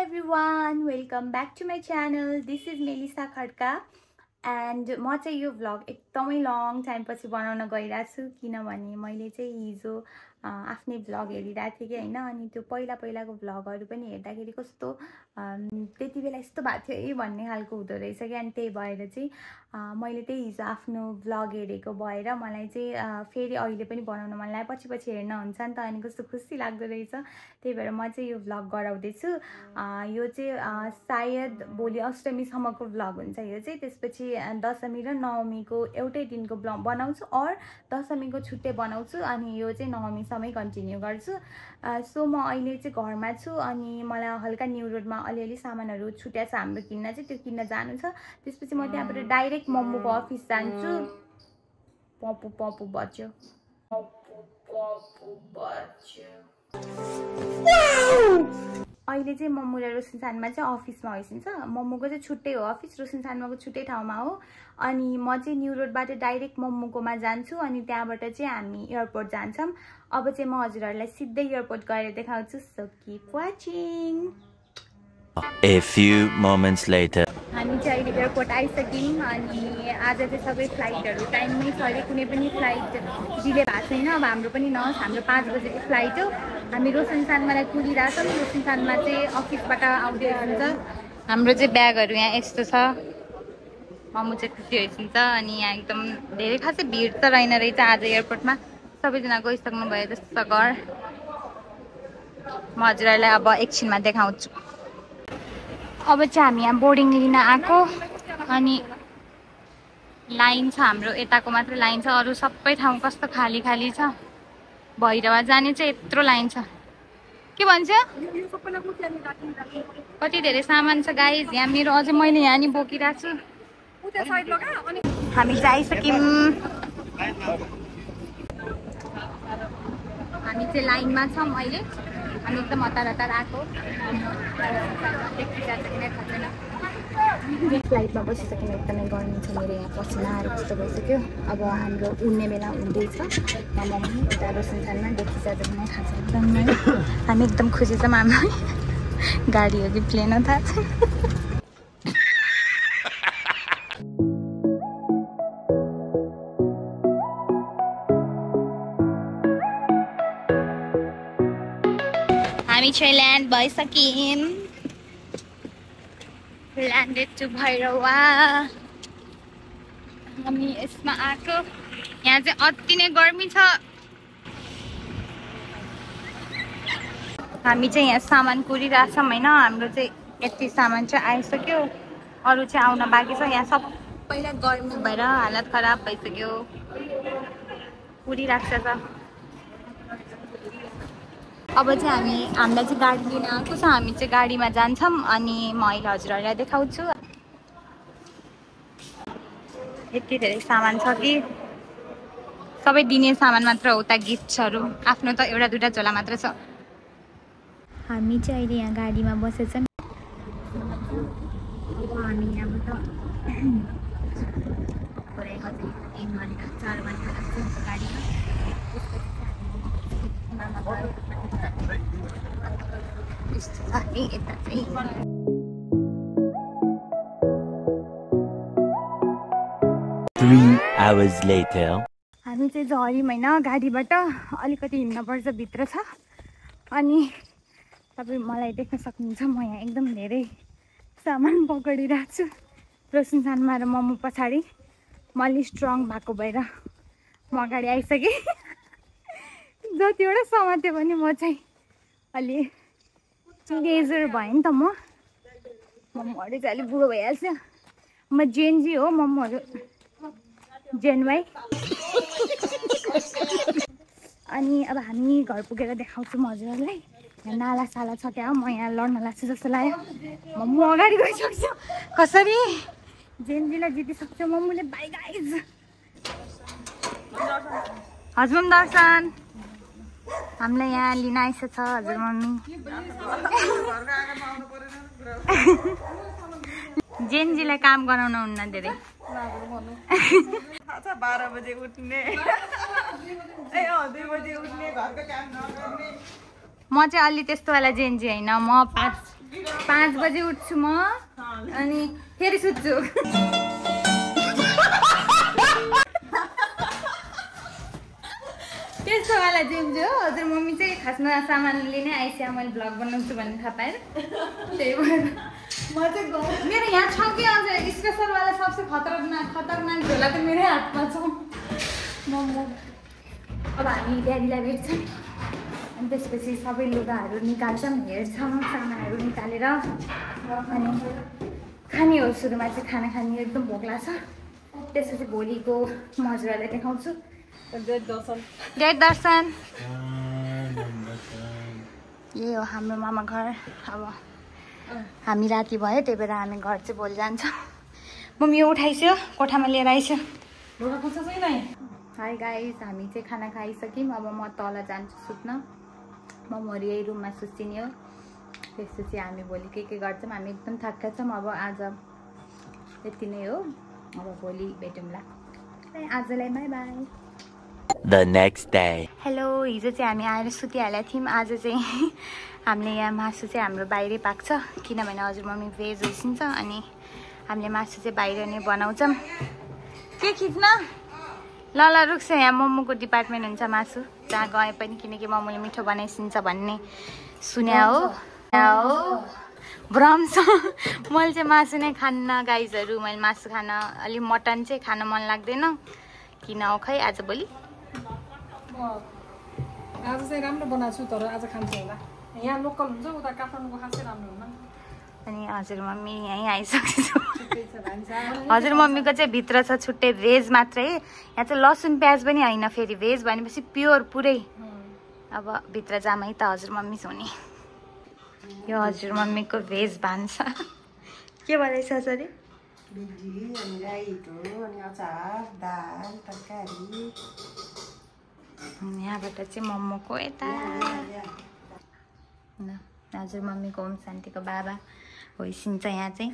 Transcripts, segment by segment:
everyone, welcome back to my channel. This is Melissa Khadka and म चाहिँ यो vlog एकदमै long time पछि बनाउन गइरहेको छु किनभने मैले चाहिँ हिजो आफ्नै vlog हेरिरहेको थिएँ कि हैन अनि त्यो पहिलाको vlogहरु पनि हेर्दाखेरि कस्तो त्यति बेला यस्तो भएको थियो है भन्ने खालको हुँदो रहेछ कि अनि त्यही भएर चाहिँ मैले त्यही हिजो आफ्नो vlog हेरेको भएर मलाई चाहिँ फेरि अहिले पनि बनाउन मन लाग्यो पछि हेर्न हुन्छ नि त अनि कस्तो खुसी लाग्दो रहेछ त्यही भएर म चाहिँ यो vlog गराउँदै छु यो चाहिँ सायद भोलि अष्टमी सम्मको vlog हुन्छ यो चाहिँ त्यसपछि दशमी र नवमीको एउटै दिनको vlog बनाउँछु और दशमीको छुट्टै बनाउँछु अनि यो चाहिँ नवमी सम्मै कन्टिन्यू गर्छु सो म अहिले चाहिँ घरमा छु अनि मलाई हल्का न्यू रोडमा अलिअलि सामानहरु छुट्या छ हाम्रो किन्न चाहिँ त्यो किन्न जानु छ त्यसपछि म त्यहाँबाट डाइरेक्ट मम्मुको अफिस जान्छु पपु बज्यो अहिले चाहिँ मम्मु र रोशन सानमा चाहिँ अफिसमा होइसिन्छ मम्मुको चाहिँ छुट्टै हो अफिस रोशन सानमाको छुट्टै ठाउँमा हो अनि म चाहिँ न्यू रोडबाट डाइरेक्ट मम्मुकोमा जान्छु अनि त्यहाँबाट चाहिँ हामी एयरपोर्ट जान्छौं अब चाहिँ म हजुरहरुलाई सिधै एयरपोर्ट गएर देखाउँछु so keep watching A few moments later हामी चाहिँ अहिले एयरपोर्ट आइसक्यौं अनि आज चाहिँ सबै फ्लाइटहरु टाइममै छ कुनै पनि फ्लाइट डिले भएको छैन अब हाम्रो पनि नहोस् हाम्रो 5 बजेको फ्लाइट हो हामी रोशन सानमालाई कुदिरहेछौं रोशन सानमा चाहिँ अफिसबाट आउँदै हुन्छ हाम्रो चाहिँ ब्यागहरु यहाँ यस्तो छ मम्मु चाहिँ खुसी होइसिन्छ अनि यहाँ एकदम धेरै खासै भिड त रहेन रहेछ आज एयरपोर्टमा सबैजना गइसक्नु भयो जस्तो छ घर म हजुरहरुलाई अब एकछिनमा देखाउँछु अब चाहिँ हामी यहाँ बोर्डिङ लिन आको अनि लाइन छ हाम्रो यताको मात्र लाइन छ अरु सबै ठाउँ कस्तो खाली खाली छ भैरवा जाने चाहिँ यत्रो लाइन छ के भन्छ कति धेरै सामान छ गाइस यहाँ मेरो अझै मैले यहाँ नि बोकिराछु उता साइड लगा अनि हामी जाइसक्यौं हामी चाहिँ लाइनमा छौं अहिले हामी एकदम हतार आको फ्लाइटमा बसिसकेर एकदमै गर्मी छ मेरो यहाँ पसिना आएर कस्तो भइसक्यो अब हाम्रो उड्ने बेला हुँदैछ मम्मी उता रोशन सानमा देखिसकेर नै थाहा छ एकदमै हामी एकदम खुसी छौँ हाम्रो गाडी हो कि प्लेन हो थाहा छ हामी चाहिँ ल्यान्ड भइसक्यौं landed to भैरवा हामी यसमा आको यहाँ चाहिँ अति नै गर्मी छ हामी चाहिँ यहाँ सामान कुरिरहेछौं हैन हाम्रो चाहिँ यति सामान चाहिँ आइसक्यो अरु चाहिँ आउन बाँकी छ यहाँ सबैलाई गर्मी भएर हालत खराब भइसक्यो कुरिराख्छ छ अब चाहिँ हामीलाई चाहिँ गाडी लिन आएको छ हामी चाहिँ गाडीमा जान्छौं अनि म अहिले हजुरहरुलाई देखाउँछु यति धेरै सामान छ कि सबै दिने सामान मात्र हो त गिफ्ट्सहरु आफ्नो त एउटा दुटा झोला मात्र छ हामी चाहिँ अहिले यहाँ गाडीमा बसेछौं अब हामी यहाँबाट पुरै कति 3 घण्टा 4 घण्टा लाग्छ गाडीमा hours later हामी चाहिँ झरीम हैन गाडीबाट अलिकति हिँड्न पर्छ भित्र छ अनि तपाई मलाई देख्न सक्नुहुन्छ म यहाँ एकदम धेरै सामान पकडिरहेको छु रोशन सानमा र मम्मु पछाडी म अलि स्ट्रङ भएको भएर म अगाडि आइसके जतिवटा समात्यो भने म चाहिँ अलि टिनेजर भएँ नि त मम्मुहरु चाहिँ अलि बुढो भइहाल्छ म जेनजी हो मम्मुहरु जेनवाई अनि अब हामी घर पुगेर देखाउँछु म हजुरहरुलाई यहाँ नाला साला छ क्या म यहाँ लड्न लाग्छु जस्तो लाग्यो मम्मु अगाडि गइसक्छु कसरी जेनजीलाई जितिसक्छ मम्मुले बाइ गाइज हजुर दर्शन हामीलाई यहाँ लिन आइसछ हजुर मम्मी जेनजीलाई काम गराउन हुन्न धेरै 12 बजे उठ्ने ए 2 बजे उठ्ने घरको काम नगर्ने म चाहिँ अलि त्यस्तो वाला जेनजी हैन म 5 5 बजे उठ्छु म अनि फेरि सुत्छु त्यस्तो वाला जिम्जु हो हजुर मम्मी चाहिँ खासमा सामान लिने आइसिया मैले भ्लग बनाउँछु भन्ने थाहा पाएर त्यही भएर म चाहिँ मेरो यहाँ छ कि अझ स्पेसलवाला सबसे खतरनाक झोला त मेरै हातमा छ मोमो अब हामी ड्याडीलाई भेट्छौँ अनि त्यसपछि सबै लुगाहरू निकाल्छौँ हेर्छौँ सामानहरू निकालेर अनि खाने हो सुरुमा चाहिँ खाना खाने एकदम भोक लाग्छ त्यसपछि भोलिको म हजुरहरूलाई देखाउँछु डेट दर्शन यही हो हाम्रो मामा घर अब हामी राति भयो त्यही भएर हामी घर चाहिँ भोलि जान्छौँ मम्मी यो उठाइस्यो कोठामा लिएर आइस्यो हाई गाइस हामी चाहिँ खाना खाइसक्यौँ अब म तल जान्छु सुत्न मम्मीहरू यही रुममा सुत्ने हो त्यसपछि हामी भोलि के गर्छौँ हामी एकदम थाक्का छौँ अब आज यति नै हो अब भोलि भेटौँला आजलाई by by The next day. Hello हिजो चाहिँ हामी आएर सुतिहालेको थियौँ आज चाहिँ हामीले यहाँ मासु चाहिँ हाम्रो बाहिरै पाक्छ किनभने हजुर मम्मी भेज होइसिन्छ अनि हामीले मासु चाहिँ बाहिर नै बनाउँछौँ के खिच्न ल रुक्छ यहाँ मोमोको डिपार्टमेन्ट हुन्छ मासु जहाँ गए पनि किनकि मोमोले मिठो बनाइसिन्छ भन्ने सुन्या हो भ्रम छ मैले चाहिँ मासु नै खान्न गाइजहरू मैले मासु खान अलि मटन चाहिँ खान मन लाग्दैन किन हो खै आज भोलि आज चाहिँ राम्रो बनाएको छु तर आज खान्छ होला यहाँ लोकल हुन्छ उता काठमाडौँको खासै राम्रो हुन्न अनि हजुर मम्मी यहीँ आइसकेछु हजुर मम्मीको चाहिँ भित्र छ छुट्टै भेज मात्रै यहाँ चाहिँ लसुन प्याज पनि होइन फेरि भेज भनेपछि प्योर पुरै अब भित्र जामै त हजुर मम्मी हुने यो हजुर मम्मीको भेज भान्सा के बनाइछ सरी यहाँबाट चाहिँ मोमोको यता हजुर मम्मीको ओम शान्तिको बाबा होइसिन्छ यहाँ चाहिँ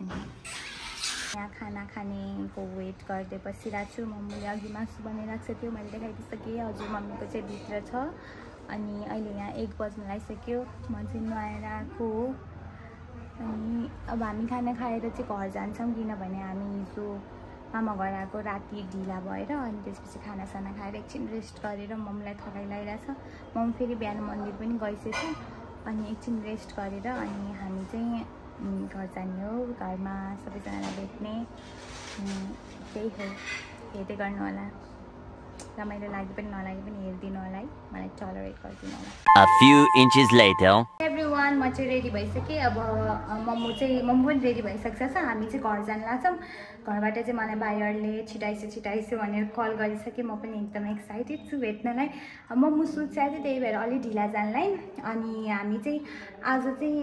यहाँ खाना खानेको वेट गर्दै बसिरहेको छु मम्मीले अघि मासु बनाइरहेको छ त्यो मैले देखाइदिइसकेँ हजुर मम्मीको चाहिँ भित्र छ अनि अहिले यहाँ 1 बज्न लागिसक्यो म चाहिँ नुहाएर आएको हो अनि अब हामी खाना खाएर चाहिँ घर जान्छौँ किनभने हामी हिजो मामा घर आएको राति ढिला भएर अनि त्यसपछि खानासाना खाएर एकछिन रेस्ट गरेर मम्मीलाई थकाइ लागिरहेछ मम्मी फेरि बिहान मन्दिर पनि गइसकेछ अनि एकछिन रेस्ट गरेर अनि हामी चाहिँ घर जाने हो घरमा सबैजनालाई भेट्ने त्यही हो हेर्दै गर्नु होला रमाइलो लागि पनि नलागे पनि हेरिदिनु होला है मलाई टलरेट गरिदिनु होला A few inches later. Everyone म चाहिँ रेडी भइसकेँ अब मम्मी पनि रेडी भइसक्छ हामी चाहिँ घर जान लाग्छौँ घरबाट चाहिँ मलाई भाइहरूले छिटाइसो भनेर कल गरिसकेँ म पनि एकदम एक्साइटेड छु भेट्नलाई मम्मी सुत्छ त्यही भएर अलिक ढिला जानलाई अनि हामी चाहिँ आज चाहिँ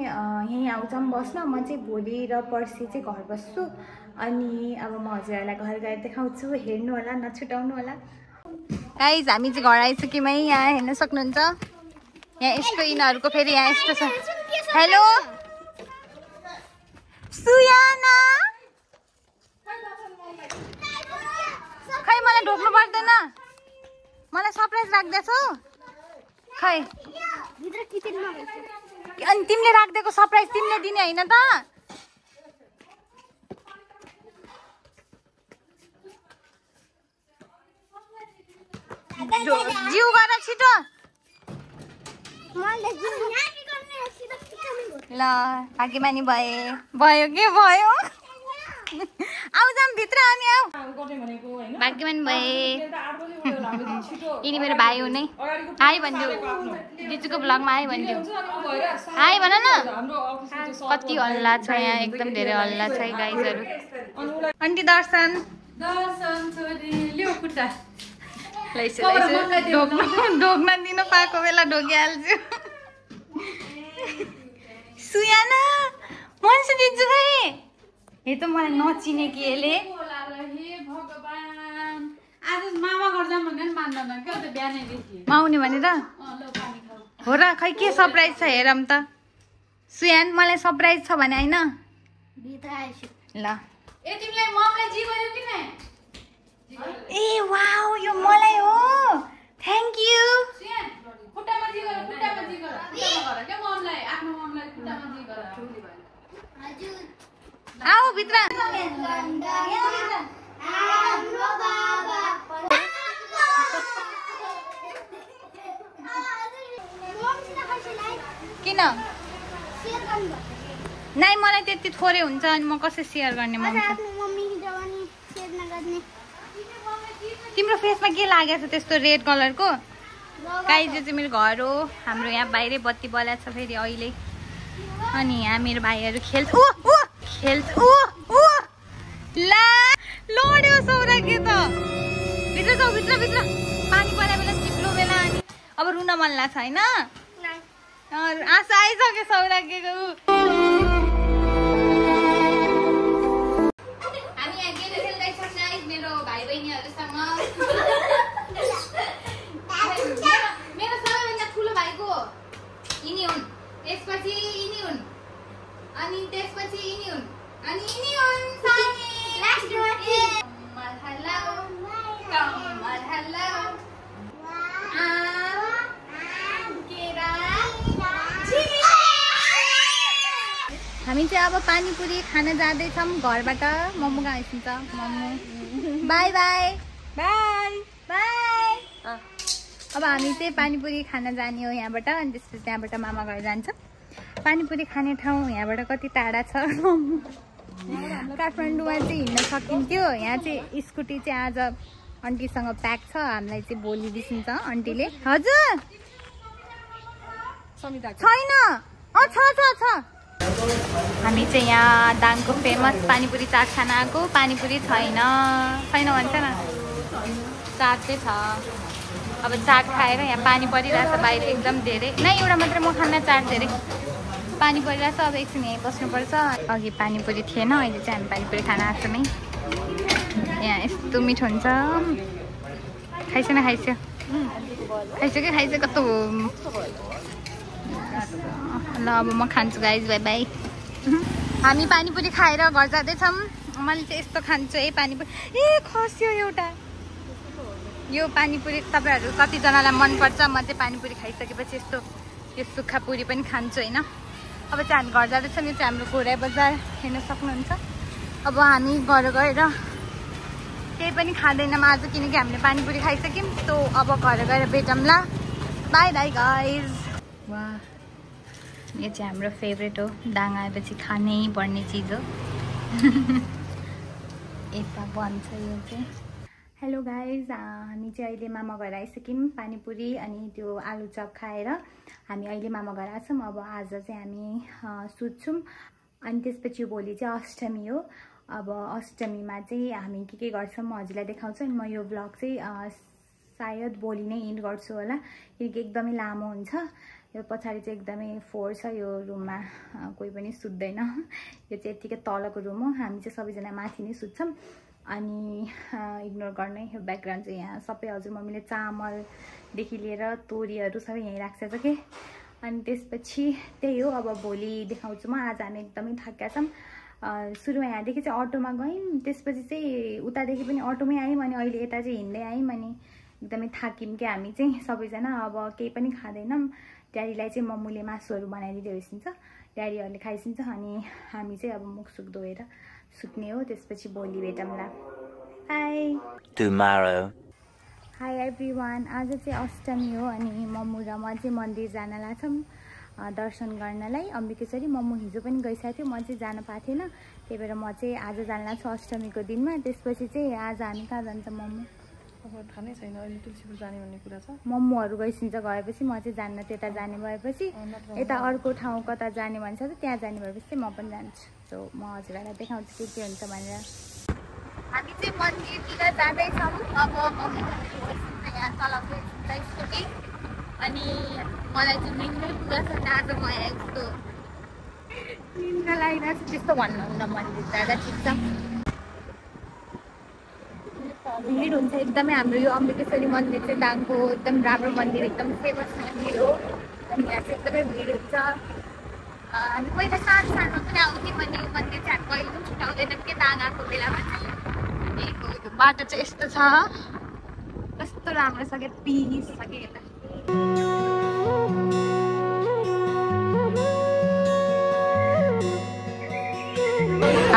यहीँ आउँछौँ बस्न म चाहिँ भोलि र पर्सि चाहिँ घर बस्छु अनि अब म हजुरहरूलाई घर गएर देखाउँछु हेर्नु होला नछुटाउनु होला गाइस हामी चाहिँ घर आइसक्यौँ है यहाँ हेर्न सक्नुहुन्छ यहाँ यस्तो यिनीहरूको फेरि यहाँ यस्तो छ हेलो सुयाना खै मलाई ढोक्नु पर्दैन मलाई सरप्राइज राख्दैछौ खै अनि तिमीले राखिदिएको सरप्राइज तिमीले दिने होइन त जिउ गर छिटो ल भाग्यमानी भयो के भयो आउँछौँ भित्र हामी आऊ भाग्यमानी भए यिनी मेरो भाइ हो नै हाई भनिदेऊ दिजुको ब्लगमा हाई भनिदेऊ हाई भन न कति हल्ला छ यहाँ एकदम धेरै हल्ला छ है गाइजहरू आन्टी दर्शन ढोक्न दिनु पाएको बेला ढोकिहाल्छु सुयाना मन्सु दिन्छु खै हे त मलाई नचिने कि यसले माउने भनेर हो र खै के सरप्राइज छ हेरौँ त सुयान मलाई सरप्राइज छ भने होइन ल ए वाउ यो मलाई हो थ्याङ्क यू आओ भित्र किन नाइ मलाई त्यति थोरै हुन्छ अनि म कसरी सेयर गर्ने मन छ तिम्रो फेसमा के लागेको छ त्यस्तो रेड कलरको गाइस यो चाहिँ मेरो घर हो हाम्रो यहाँ बाहिरै बत्ती बलेको छ फेरि अहिले अनि यहाँ मेरो भाइहरू खेल्छ ला लड्यो सौरागे त भित्र जाऊ भित्र पानी परे बेला चिप्लो बेला अनि अब रुन मन लाग्छ हैन आशा आइसक्यो सौरागेको हामी यहाँ गेम खेल्दैछौँ गाइस मेरो भाइ बहिनीहरुसँग मेरो सबैभन्दा ठुलो भाइको यिनी हुन् त्यसपछि यिनी हुन् अनि त्यसपछि यिनी हुन् अनि यिनी हुन् सानी लास्ट कमल हेलो हामी चाहिँ अब पानीपुरी खान जाँदैछौँ घरबाट मोमो खाइन्छ momo by by by by अब हामी चाहिँ पानीपुरी खान जाने हो यहाँबाट अनि त्यसपछि त्यहाँबाट मामा घर जान्छ पानीपुरी खाने ठाउँ यहाँबाट कति टाढा छ काठमाडौँमा चाहिँ हिँड्न सकिन्थ्यो यहाँ चाहिँ स्कुटी चाहिँ आज आन्टीसँग प्याक छ हामीलाई चाहिँ भोलि बिर्सिन्छ आन्टीले हजुर छैन छ हामी चाहिँ यहाँ दाङको फेमस पानीपुरी चाट खान आएको पानीपुरी छैन भन्छ न चाट चाहिँ छ अब चाट खाएर यहाँ पानी परिरहेछ बाहिर एकदम धेरै नै एउटा मात्रै म खान्न चाट धेरै पानी परिरहेछ अब एकछिन यहीँ बस्नुपर्छ अघि पानीपुरी थिएन अहिले चाहिँ हामी पानीपुरी खान आएको छौँ है यहाँ यस्तो मिठो हुन्छ खाइसक्यो कस्तो ल अब म खान्छु गाइज बाई बाई हामी पानीपुरी खाएर घर जाँदैछौँ मैले चाहिँ यस्तो खान्छु है पानीपुरी ए खस्यो एउटा यो पानीपुरी तपाईँहरू कतिजनालाई मनपर्छ म चाहिँ पानीपुरी खाइसकेपछि यस्तो यो सुक्खा पुरी पनि खान्छु होइन अब चाहिँ हामी घर जाँदैछौँ यो चाहिँ हाम्रो घोडा बजार हेर्न सक्नुहुन्छ अब हामी घर गएर केही पनि खाँदैनौँ आज किनकि हामीले पानीपुरी खाइसक्यौँ त अब घर गएर भेटौँला बाई बाई गाइज वाह यो चाहिँ हाम्रो फेभरेट हो दाङ आएपछि खानै पर्ने चिज हो यता बन्छ यो चाहिँ हेलो गाइज हामी चाहिँ अहिले मामा घर आइसक्यौँ पानीपुरी अनि त्यो आलु चप खाएर हामी अहिले मामा घर आएछौँ अब आज चाहिँ हामी सुत्छौँ अनि त्यसपछि भोलि चाहिँ अष्टमी हो अब अष्टमीमा चाहिँ हामी के गर्छौँ म हजुरलाई देखाउँछु अनि म यो ब्लग चाहिँ सायद भोलि नै इन्ड गर्छु होला किनकि एकदमै लामो हुन्छ यो पछाडि चाहिँ एकदमै फोहोर छ यो रुममा कोही पनि सुत्दैन यो चाहिँ यतिकै तलको रुम हो हामी चाहिँ सबैजना माथि नै सुत्छौँ अनि इग्नोर गर्ने यो ब्याकग्राउन्ड चाहिँ यहाँ सबै हजुर मम्मीले चामलदेखि लिएर तोरीहरू सबै यहीँ राख्छ कि अनि त्यसपछि त्यही हो अब भोलि देखाउँछु म आज हामी एकदमै थाकेका छौँ सुरुमा यहाँदेखि चाहिँ अटोमा गयौँ त्यसपछि चाहिँ उतादेखि पनि अटोमै आयौँ अनि अहिले यता चाहिँ हिँड्दै आयौँ अनि एकदमै थाक्यौँ कि हामी चाहिँ सबैजना अब केही पनि खाँदैनौँ ड्याडीलाई चाहिँ मम्मीले मासुहरू बनाइदिँदै होइसिन्छ ड्याडीहरूले खाइसिन्छ अनि हामी चाहिँ अब मुखसुख धोएर सुत्ने हो त्यसपछि भोलि भेटौँला Tomorrow. हाई एभ्रिवान आज चाहिँ अष्टमी हो अनि मम्मू र म चाहिँ मन्दिर जान लाग्छौँ दर्शन गर्नलाई अम्बिकेश्वरी मम्मू हिजो पनि गइसकेको थियो म चाहिँ जान पाएको थिएन त्यही भएर म चाहिँ आज जान लाग्छु अष्टमीको दिनमा त्यसपछि चाहिँ आज हामी कहाँ जान्छ मम्मू थाहा नै छैन अहिले तुलसीपुर जाने भन्ने कुरा छ मम्मूहरू गइसिन्छ गएपछि म चाहिँ जान्न त्यता जाने भएपछि यता अर्को ठाउँ कता जाने भन्छ त त्यहाँ जाने भएपछि चाहिँ म पनि जान्छु सो म हजुरहरूलाई देखाउँछु के हुन्छ भनेर हामी चाहिँ मन्दिरतिर जाँदैछौँ अब यहाँ तलको स्कुटी अनि मलाई चाहिँ निन्द्रै पुरा छ आज म यस्तो निन्द्रा लागिरहेको छ त्यस्तो भन्नुहुन्न मन्दिर जाँदा ठिक छ भिड हुन्छ एकदमै हाम्रो यो अम्बिकेश्वरी मन्दिर चाहिँ दाङको एकदम राम्रो मन्दिर एकदम फेमस मन्दिर हो अनि यहाँ चाहिँ एकदमै भिड हुन्छ हामी पहिला सानो सानो पनि आउँथ्यौँ अनि यो मन्दिर चाहिँ हामी कहिले पनि छुट्याउँदैनौँ कि दाङ आएको बेलामा चाहिँ बाटो चाहिँ यस्तो छ कस्तो राम्रो छ क्या पिस छ कि यता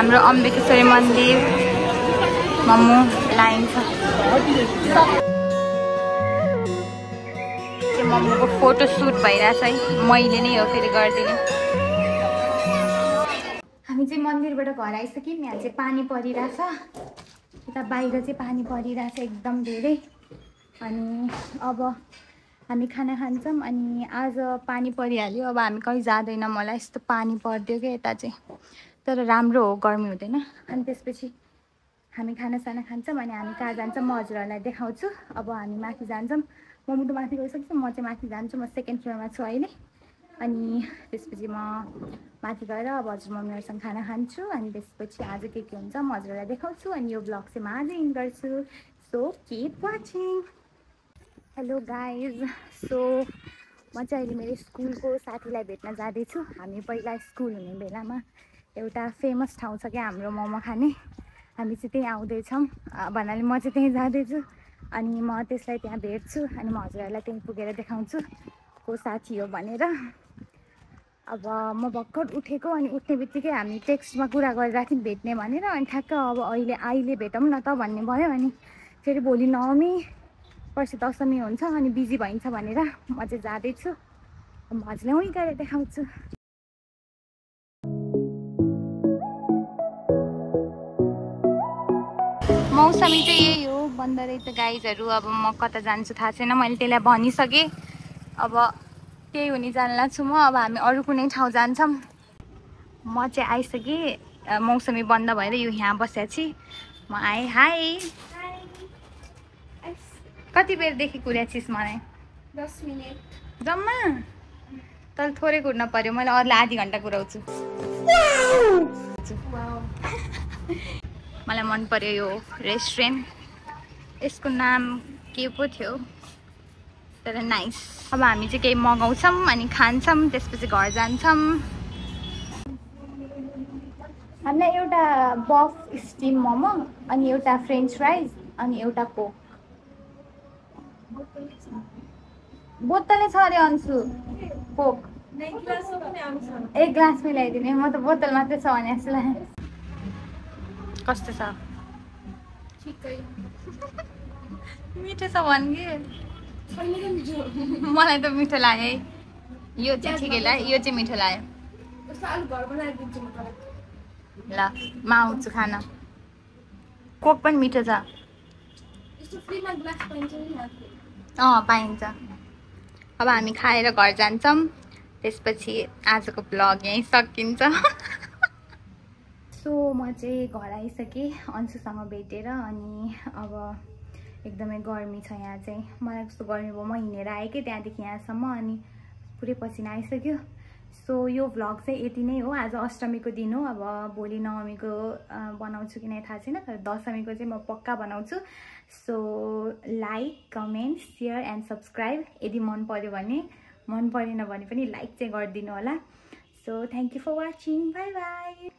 हाम्रो अम्बिकेश्वरी मन्दिर मोमो लाइन छ। त्यो मोमोको फोटो सुट भइरहेछ है, मैले नै हो फेरि गरिदिने। हामी चाहिँ मन्दिरबाट घर आइसक्यौँ। यहाँ चाहिँ पानी परिरहेछ, यता बाहिर चाहिँ पानी परिरहेछ एकदम धेरै। अनि अब हामी खाना खान्छौँ। अनि आज पानी परिहाल्यो, अब हामी कहीँ जाँदैन। मलाई यस्तो पानी परिदियो क्या यता चाहिँ, तर राम्रो हो, गर्मी हुँदैन। अनि त्यसपछि हामी खानासाना खान्छौँ अनि हामी कहाँ जान्छौँ म हजुरहरूलाई देखाउँछु। अब हामी माथि जान्छौँ। म मुटु माथि गइसक्छु, म चाहिँ माथि जान्छु। म सेकेन्ड फ्लोरमा छु अहिले। अनि त्यसपछि म माथि गएर अब हजुर मम्मीहरूसँग खाना खान्छु। अनि त्यसपछि आज के हुन्छ म हजुरहरूलाई देखाउँछु। अनि यो ब्लग चाहिँ म आज इन्ड गर्छु। So keep watching. Hello guys, so म चाहिँ अहिले मेरो स्कुलको साथीलाई भेट्न जाँदैछु। हामी पहिला स्कुल हुने बेलामा एउटा फेमस ठाउँ छ क्या हाम्रो मोमो खाने, हामी चाहिँ त्यहीँ आउँदैछौँ भन्नाले म चाहिँ त्यहीँ जाँदैछु। अनि म त्यसलाई त्यहाँ भेट्छु अनि म हजुरहरूलाई त्यहीँ पुगेर देखाउँछु को साथी हो भनेर। अब म भर्खर उठेको, अनि उठ्ने बित्तिकै हामी टेक्स्टमा कुरा गरिरहेको थियौँ भेट्ने भनेर। अनि ठ्याक्क अब अहिले भेटौँ न त भन्ने भयो। अनि फेरि भोलि नवमी, पर्सि दशमी हुन्छ अनि बिजी भइन्छ भनेर म चाहिँ जाँदैछु। म हजुरलाई उहीँ गएर देखाउँछु। मौसमी चाहिँ यही हो, बन्द रहेछ गाइजहरू। अब म कता जान्छु थाहा छैन, मैले त्यसलाई भनिसकेँ। अब त्यही हुने जानला छु म। अब हामी अरू कुनै ठाउँ जान्छौँ। म चाहिँ आइसकेँ, मौसमी बन्द भएर यो यहाँ बसेको छु। म आएँ। हाई, कति बेरदेखि कुरेछिस् मलाई? 10 मिनट जम्मा? तर थोरै कुर्न पर्यो, मैले अरूलाई आधी घन्टा कुराउँछु। मलाई मन पर्यो यो रेस्टुरेन्ट, यसको नाम के पो थियो तर नाइस। अब हामी चाहिँ केही मगाउँछौँ अनि खान्छौँ, त्यसपछि घर जान्छौँ। हामीलाई एउटा बफ स्टिम मोमो अनि एउटा फ्रेन्च फ्राइज अनि एउटा कोक। बोतलै छ अरे अन्सु, कोक एक ग्लास मिलाइदिने। म त बोतल मात्रै छ भने जस्तो लाग्यो। कस्तो छ? ठिकै मिठो छ भन् कि। मलाई त मिठो लाग्यो है, यो चाहिँ ठिकै लाग्यो, यो चाहिँ मिठो लाग्यो। ल म आउँछु खान। कोक पनि मिठो छ। पाइन्छ। अब हामी खाएर घर जान्छौँ, त्यसपछि आजको ब्लग यहीँ सकिन्छ। सो म चाहिँ घर आइसकेँ अन्सुसँग भेटेर। अनि अब एकदमै गर्मी छ यहाँ चाहिँ, मलाई कस्तो गर्मी भयो। म हिँडेर आएँ कि त्यहाँदेखि यहाँसम्म, अनि पुरै पसिना आइसक्यो। सो यो भ्लग चाहिँ यति नै हो। आज अष्टमीको दिन हो। अब भोलि नवमीको बनाउँछु कि नै थाहा छैन, तर दशमीको चाहिँ म पक्का बनाउँछु। So like, comment, share and subscribe यदि मन पर्यो भने। मन परेन भने पनि लाइक चाहिँ गरिदिनु होला। So thank you for watching. Bye by.